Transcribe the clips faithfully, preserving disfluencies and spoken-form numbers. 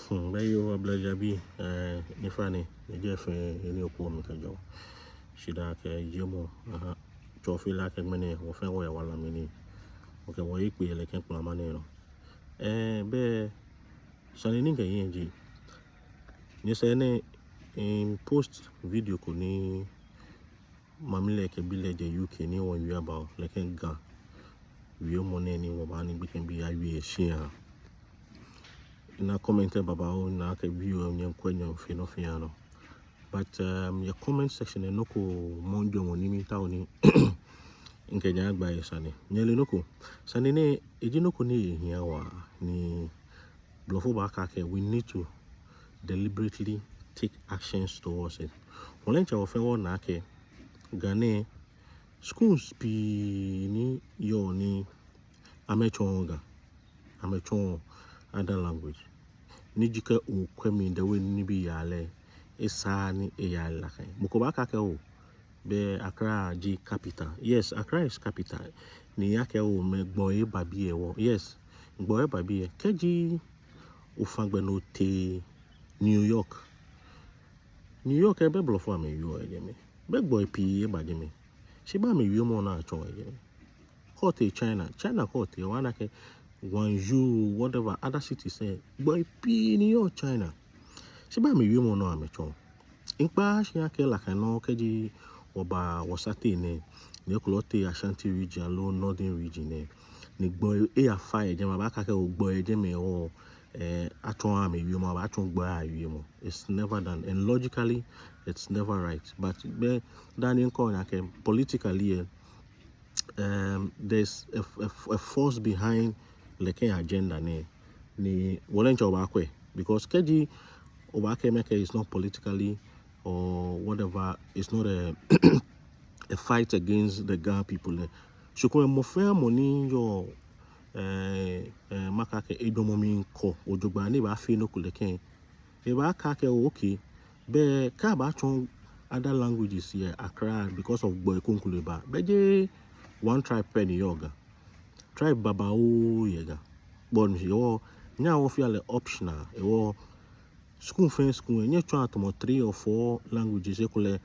Hmm, bɛ yoo, ablɛjabi, eh, nifane, ni jɛ fɛɛ, ni okɔ mi kɛjɛ. Shidaa kɛ yiemɔ, aha, tsɔfi la kɛ mɛni, wɔfɛɛ wɔyɛ wala mli ni. Okɛ wɔ yi kpe yɛ lɛ kɛ kpla ma nɛɛ nɔ. Eh, bɛ, sane ni kɛ yɛn ji. Nyɛsɛɛ nɛɛ, in post video ko ni mami lɛ kɛ bi lɛ jɛ U K ni wɔwie about lɛ kɛ Ga wiemɔ nɛɛ ni wɔbaa ni gbekɛbii awie shia. Mina comment lɛ babaoo, mina akɛ view lɛ nyɛkwɛ nyɛfee nɔ fɛɛ nɔ. But, um, yɛ comment section lɛ nɔ ko mɔ jɔɔmɔ ni mitao ni mikɛ nyɛ agba yɛ sane. Nyɛle nɔ ko. Sane nɛɛ, eji nɔ ko ni ehiaa waa ni Blɔfo baakɛɛ akɛ, we need to deliberately take actions towards it. Wɔlɛntsɛ wɔfɛɛ wɔna akɛ, Ga nɛɛ, schools pii ni yɔɔ ni amɛtsɔɔɔ Ga, amɛtsɔɔ other language. Ni ji kɛ okwɛ mli the way nibii yaa lɛ, esaaa ni eyaa lɛ nakai. Mɔ ko baakɛɛ akɛ oo, bɛ Accra ji capital. Yes, Accra is capital. Ni akɛɛ oo, mɛɛ gbɔi eba biɛ hewɔ. Yes, gbɔi eba biɛ. Kɛji ofã gbɛ ni otee New York. New York lɛ, bɛ blɔfo amɛwieɔ yɛ jɛmɛ. Bɛ gbɔi pii eba jɛmɛ. Shi bɛ amɛwiemɔ ni atsɔɔ yɛ jɛmɛ. Kɛ otee China, China kɛ otee, obaana akɛ Guangzhou, whatever, other cities lɛ, gbɔi pii ni yɔɔ China. Shi bɛ amɛwiemɔ ni amɛtsɔɔ. Miikpa shi akɛ nakai nɔŋŋ kɛji wɔba wɔsaateŋ nɛɛ, ni ekolɛ otee Ashanti region aloo Northern region nɛɛ, ni gbɔi eyafa yɛ jɛmɛ, abaakɛɛ akɛ oo, gbɔi yɛ jɛmɛ hewɔ, eh, atsɔɔɔ amɛwiemɔ, abaatsɔɔ gbɔi awiemɔ. It's never done. And logically, it's never right. But bɛ dani mikɛɛ nyɛ akɛ politically lɛ, um, there's a, a, a force behind lɛ kɛ agenda nɛɛ. Ni wɔlɛntsɛ wɔbaakwɛ. Because kɛji obaakɛɛ mi akɛ it's not politically or whatever, it's not a, a fight against the Ga people lɛ. Shi kulɛ mɔ fɛɛ mɔ ni yɔɔ, eh, eh, makɛɛ akɛ ejwɛŋmɔ mli kɔ jogbaŋŋ ni ebaafee nɔ ko lɛ kɛ, ebaakɛɛ akɛ oo, okay, bɛ kɛ abaatsɔɔ other languages yɛ Accra because of gbɔi kroko ni eba. Bɛ jeee one tribe pɛ ni yɔɔ Ga. Tribe babaoo yɛ Ga. Bɔ ni hewɔ, nyɛhaa wɔfea lɛ optional. Hewɔ, school fɛɛ school lɛ, nyɛtsɔɔa tamɔ three or four languages, ekolɛ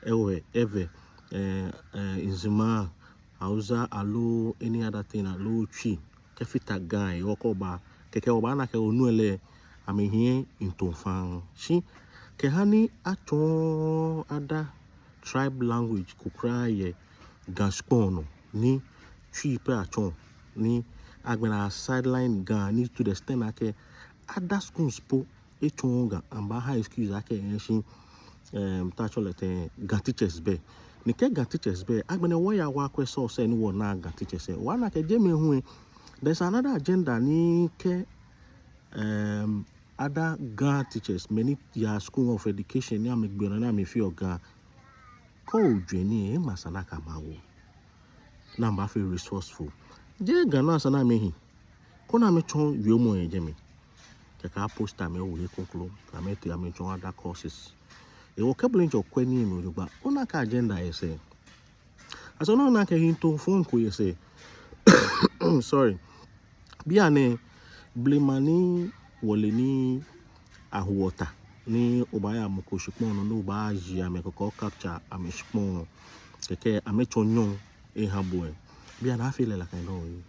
Ewe, Ewe, eh, eh, Nzema, Hausa aloo any other thing aloo Twi, kɛfata Ga lɛ, okɛba, kɛkɛ obaana akɛ onu lɛ, amɛhiɛ ntoo faŋŋ. Shi kɛha ni atsɔɔ other tribe language ko kwraa yɛ Ga shikpɔŋ nɔ, ni Twi pɛ atsɔɔ, ni agbɛnɛ a sideline Ga, ni to the extent akɛ other schools po etsɔɔɔ Ga, amɛbaaha excuse akɛ, eh, shi, em, te atsɛɔ lɛ tɛŋŋ, Ga teachers bɛ. Ni kɛ Ga teachers bɛ, agbɛnɛ wɔya wɔyakwɛ source ni wɔnaaa Ga teachers lɛ. Wɔbaana akɛ jɛmɛ hu lɛ, there's another agenda ni kɛ, em, other Ga teachers, mɛi ni yaa School of Education, ni amɛgbeɔ naa ni amɛfeɔ Ga. Kɛ ojwɛŋ nii lɛ, ema esa ni akɛ amɛ awo. Ni amɛbaafee resourceful. Jeee Ga nɔ esa ni amɛhi. Koni amɛtsɔɔ wiemɔ yɛ jɛmɛ. Kɛkɛ a post amɛ awo he kroko, amɛtee amɛtsɔɔ other courses. Hewɔ kɛ bo diɛŋtsɛ okwɛ nii lɛ mli jogbaŋŋ, ona akɛ agenda yɛ sɛɛ. Asaŋ ona akɛ hiɛtɔfɔŋ ko yɛ sɛɛ. Sorry. Bianɛ, blema ni wɔle ni ahu wɔ ta, ni obaaya mɔ ko shikpɔŋ nɔ, ni obaayi amɛ kɛkɛ o capture amɛshikpɔŋ, kɛkɛ amɛtsɔ nyɔŋ eha bo lɛ. Bianɛ afeee lɛ nakai nɔŋŋ.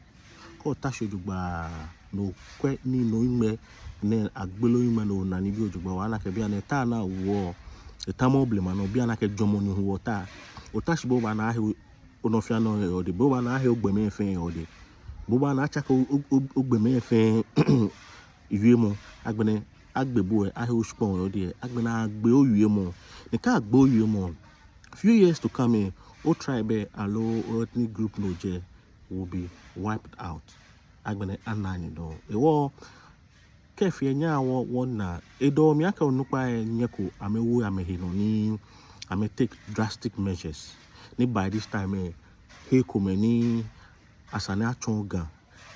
Kɛ ota shi jogbaŋŋ, ni okwɛ ni no iŋmɛ nɛ agbele oiŋmɛ ni ona nibii jogbaŋŋ, obaana akɛ bianɛ ta ni awo lɛ, etamɔ blema nɔ, bianɛ akɛ jwɛŋmɔ ni hu wɔ ta. Ota shi bo obaana ahe o, onɔ fɛɛ nɔ yɛ odɛŋ, bo obaana ahe ogbɔmɛi fɛɛ yɛ odɛŋ. Bo obaana atsake o, o, o, ogbɔmɛi fɛɛ wiemɔ, agbɛnɛ agbe bo lɛ, ahe oshikpɔŋ yɛ odɛŋ, agbɛnɛ agbe owiemɔ. Ni kɛ agbe owiemɔ, few years to come lɛ, o tribe lɛ aloo o ethnic group ni ojɛ will be wiped out. Agbɛnɛ anaaa nyɛ dɔŋŋ. Hewɔ, kɛ efee lɛ nyɛhaa wɔ, wɔna, edɔ mi akɛ onukpai lɛ nyɛko amɛwo amɛhe nɔ ni amɛ take drastic measures. Ni by this time lɛ, hei komɛi ni esa ni atsɔɔ Ga,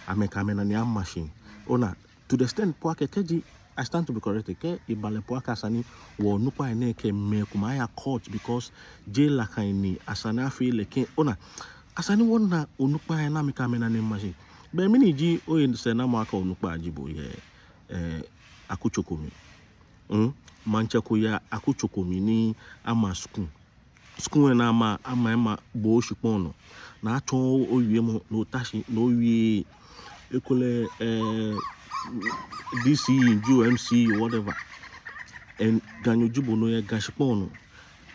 amɛkɛ amɛnane ama shi. Ona, to the extent po akɛ kɛji, I stand to be corrected, kɛ eba lɛ po akɛ esa ni wɔ onukpai nɛɛ kɛ mɛi komɛi aya court because jeee nakai ni esa ni afee lɛ kɛ. Ona, esa ni wɔna onukpai ni amɛkɛ amɛnane ama shi. Bɛ mɛni ji oye sɛɛnamɔ akɛ onukpa ji bo yɛ, eh, akutso ko mli. Hmm? Maŋtsɛ ko ya akutso ko mli ni ama school. School lɛ ni ama, ama, ama bo shikpɔŋ nɔ. Ni atsɔɔ owiemɔ, ni ota shi, ni owie. Ekolɛ, eh, D C, G O M C, whatever. And Ganyo ji bo, ni oyɛ Ga shikpɔŋ nɔ.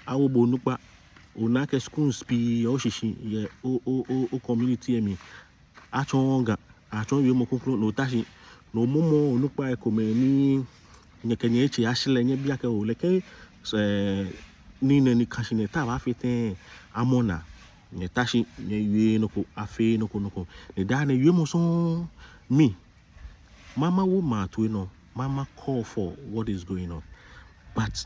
Awo bo onukpa, ona akɛ schools pii yɛ oshishi, yɛ o, o, o, o community lɛ mli. Atsɔɔɔ Ga, atsɔɔ wiemɔ kroko, ni ota shi, ni omɔmɔ onukpai komɛi ni nyɛkɛ nyɛhe tse ashi lɛ, nyɛbi akɛ oo, lɛ kɛ, eh, nii nɛɛ ni ka shi nɛɛ, te abaafee tɛŋŋ amɔ naa. Nyɛta shi, nyɛwieee nɔ ko, afeee nɔ ko, nɔ ko. Ni daa nɛɛ wiemɔ sɔŋŋ, mi, mama wo maŋ toi nɔ, mama call for what is going on. But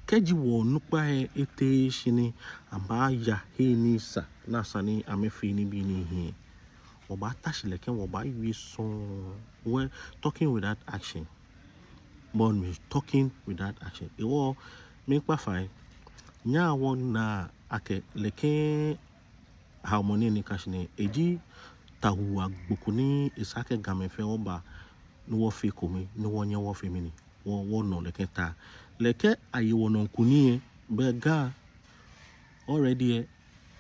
kɛji wɔ onukpai lɛ eteee shi ni amɛbaaya he ni sa, ni esa ni amɛfee nibii ni hi lɛ, wɔbaata shi lɛ kɛ wɔbaawie sɔŋŋ. Well, talking without action. But mi talking without action. Hewɔ, miikpa fai, nyɛhaa wɔna akɛ lɛ kɛ haomɔ nɛɛ ni ka shi nɛɛ, eji tawuu agbo ko ni esa akɛ Gamɛi fɛɛ wɔba, ni wɔfee ekome, ni wɔnyɛ wɔfee mɛni, wɔ, wɔnɔ lɛ kɛ ta. Lɛ kɛ aye wɔnɔ kunim lɛ, bɛ Ga already lɛ,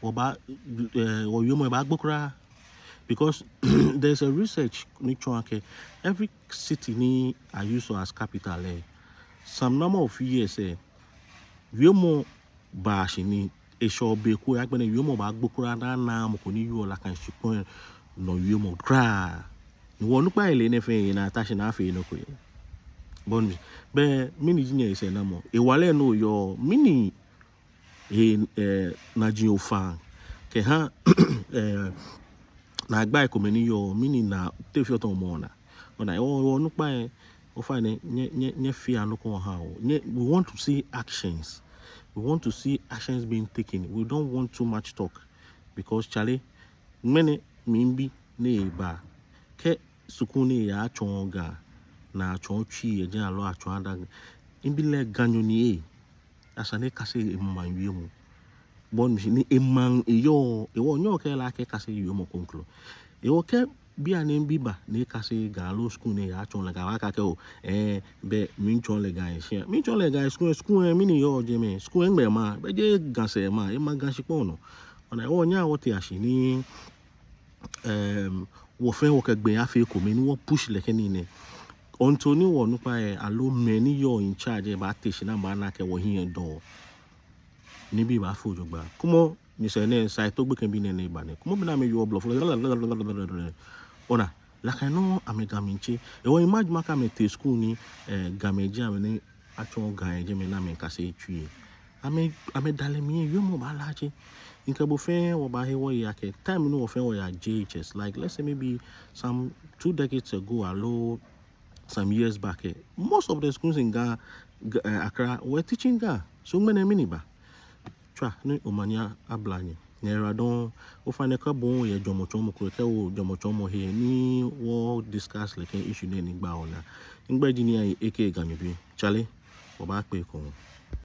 wɔbaa, eh, wɔwiemɔ lɛ baagbo kwraa. Because there's a research ni tsɔɔ akɛ every city ni a use as capital lɛ, some number of years lɛ, wiemɔ baa shi ni eshɛɔ be ko, agbɛnɛ wiemɔ baagbo kwraa, ni anaaa mɔ ko ni wieɔ nakai shikpɔŋ lɛ nɔ wiemɔ kwraa. Ni wɔ onukpai lɛ, enɛ fɛɛ yɛ ni ata shi ni afee nɔ ko yɛ. Bɔ ni, bɛ mɛni ji nyɛsɛɛnamɔ? Hewalɛ nɔ yɔɔ mɛni, he, eh, naji ofaŋ kɛha, eh, naagbai komɛi ni yɔɔ, mɛni naa, te feɔ tɔmɔ naa. Ona, wɔ, wɔ onukpai lɛ, ofainɛ, nyɛ, nyɛ, nyɛfea nɔ ko nyɛhaa wɔ. Nyɛ, we want to see actions. We want to see actions being taken. We don't want too much talk. Because, chale, ŋmɛnɛ mibi ni eba, kɛ skul ni atsɔɔ Ga, ni atsɔɔ Twi yɛ jɛi aloo atsɔɔ other, mibi lɛ Ganyo ni lɛ, esa ni ekase emaŋ wiemɔ. Bɔ ni, ni emaŋ eyɔɔ, hewɔ nyɛkɛɛ lɛ akɛ ekase wiemɔ kroko. Hewɔ kɛ bianɛ mibi ba ni ekase Ga aloo skul ni atsɔɔ lɛ Ga, wɔkɛɛ akɛ oo, eh, bɛ miitsɔɔ lɛ Ga yɛ shia. Miitsɔɔ lɛ Ga yɛ skul, skul lɛ mɛni yɔɔ jɛmɛ? Skul lɛ ŋmɛɛ maŋ, bɛ jeee Ga sɛɛ maŋ, emaŋ Ga shikpɔŋ nɔ. Ona, hewɔ nyɛhaa wɔtea shi ni, ehm, wɔ fɛɛ wɔkɛ gbee afee ekome ni wɔ push lɛ kɛ nii nɛɛ. Until ni wɔ onukpai lɛ aloo mɛi ni yɔɔ in charge lɛ baate shi ni amɛbana akɛ wɔhiɛ dɔ. Nibii baafo jogbaŋŋ. Kwɛmɔ, nyɛsɛɛ nɛɛ, Saito gbekɛbii nɛɛ ni eba nɛɛ, kwɛmɔ bɔ ni amɛwieɔ Blɔfo. Ona, nakai nɔŋŋ amɛ Ga mli tse. Hewɔ imagine akɛ amɛtee skul ni, eh, Gamɛi ji amɛ ni atsɔɔ Ga yɛ jɛmɛ ni amɛkase Twi lɛ. Amɛ, amɛdalɛ mli lɛ, wiemɔ baalaaje. Mikɛ bo fɛɛ wɔbaahe wɔye akɛ time ni wɔ fɛɛ wɔyɛ J H S, like, let's say maybe some two decades ago aloo some years back lɛ, most of the schools in Ga, Ga, eh, Accra were teaching Ga. So ŋmɛnɛ mɛni ba? Tswa ni omanye abla nyɛ. Nyɛyiwaladɔŋŋ. Ofainɛ, kɛ bo oyɛ jwɛŋmɔtsɔɔmɔ ko, kɛ ojwɛŋmɔtsɔɔmɔ he ni wɔ discuss lɛ kɛ issue nɛɛ ni gbaa onaa. Migbɛi ji Nii Ayi aka Ganyobi. Chale, wɔbaakpe ekoŋŋ.